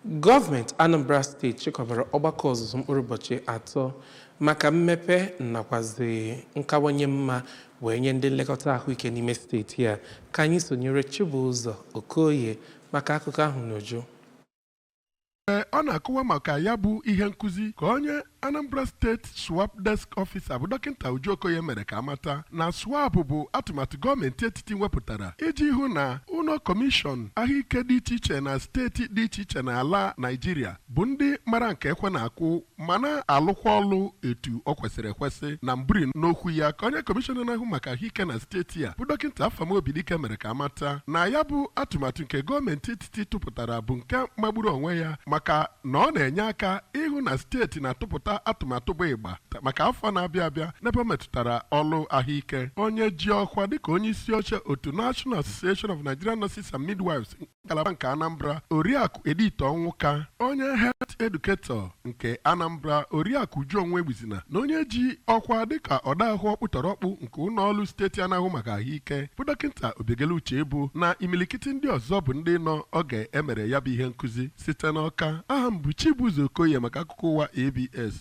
Gọọmenti Anambra Steeti chịkọbara ọgbakọ ọzụzụ mkpụrụ ụbọchị 3 maka mmepe nakwazi nkawanye mma wee nye ndị nlekọta ahụike n'ime steeti a. Ka anyị sonyere Chibụzọ Okoye maka akụkọ ahụ n'uju. Ee, ọ na-akọwa maka ya bụ ihe nkụzi ka onye Anambra State SWAP Desk Officer bụ Dọkịta Uju Okoye mere ka amata na SWAP bụ atụmatụ gọọmenti etiti wepụtara iji hụ na ụlọ kọmishọn ahụike dị iche iche na steeti dị iche iche n'ala Naijiria bụ ndị mara nke ekwe na-akwụ ma na-alụkwa ọlụ etu ọ kwesịrị ekwesị. Na mburi n'okwu ya ka onye kọmishọna na-ahụ maka ahụike na steeti a bụ Dọkịta Afam Obidike mere ka amata na ya bụ atụmatụ nke gọọmenti etiti tụpụtara bụ nke magburu onwe ya, maka na ọ na-enye aka ịhụ na steeti na-atụpụta atụmatụ bụ ịgba maka afọ na-abịa abịa n'ebe ọ metụtara ọlụ ahụike. Onye ji ọkwa dịka onye isi oche otu National Association of Nigerian Nurses and Midwives ngalaba nke Anambra, Oriakụ Edith Ọnwụka, onye health educator nke Anambra, Oriakụ Uju Onwegbuzina, na onye ji ọkwa dịka ọdeahụ ọkpụtọrọkpụ nke ụlọọrụ steeti anahụ maka ahụike bụ Dọkịta Obiageli Uchebu na imilikiti ndị ọzọ bụ ndị nọ oge emere ya bụ ihe nkụzi. Site n'Ọka, aha m bụ Chibuzo Okoye maka akụkọ ụwa ABS.